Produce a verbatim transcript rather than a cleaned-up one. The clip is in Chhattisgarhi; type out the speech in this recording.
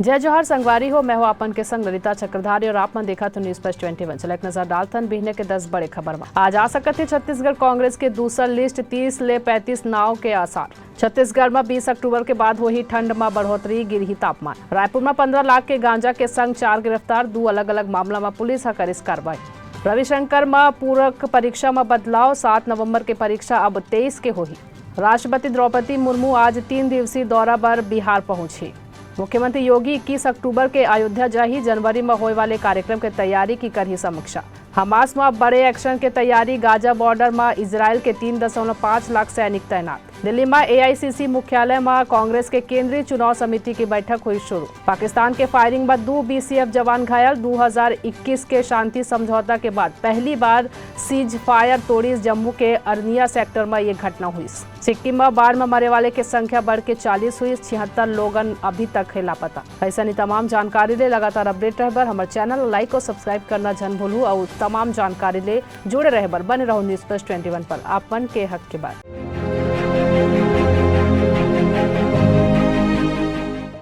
जय जोहार संगवारी हो, मैं हूं आपन के संग ललिता चक्रधारी और आप मन देखत हो News Plus twenty one। चला एक नजर डालथन बिहने के दस बड़े खबर म। आज आ सकत हे छत्तीसगढ़ कांग्रेस के दूसर लिस्ट, तीस ले पैंतीस नाव के आसार। छत्तीसगढ़ म बीस अक्टूबर के बाद होही ठंड म बढ़ोतरी, गिरही तापमान। रायपुर म पंद्रह लाख के गांजा के संग चार गिरफ्तार, दू अलग-अलग मामला म पुलिस ह करिस कार्रवाई। रविशंकर म पूरक परीक्षा म बदलाव, सात नवंबर के परीक्षा अब तेईस के होही। राष्ट्रपति द्रौपदी मुर्मू आज तीन दिवसीय दौरा बर बिहार पहुंचही। मुख्यमंत्री योगी इक्कीस अक्टूबर के अयोध्या जाही, जनवरी म होए वाले कार्यक्रम के तैयारी की करही समीक्षा। हमास म बड़े एक्शन के तैयारी, गाजा बॉर्डर म इजरायल के तीन दशमलव पाँच लाख सैनिक तैनात। दिल्ली म एआईसीसी मुख्यालय म कांग्रेस के केंद्रीय चुनाव समिति की बैठक हुई शुरू। पाकिस्तान के फायरिंग म दू बीसीएफ जवान घायल, दू हजार इक्कीस के शांति समझौता के बाद पहली बार सीज फायर तोड़िस जम्मू के अरनिया सेक्टर म ये घटना हुई। सिक्किम म बाढ़ म मरे वाले के संख्या बढ़ के चालीस हुई, छिहत्तर लोगन अभी तक हे लापता। अइसन ही तमाम जानकारी ले लगातार अपडेट रहे बर हमर चैनल लाइक और सब्सक्राइब करना झन भूलहू, अउ तमाम जानकारी ले जुड़े रहे बर बने रहो News Plus twenty one पर, आप मन के हक के बात।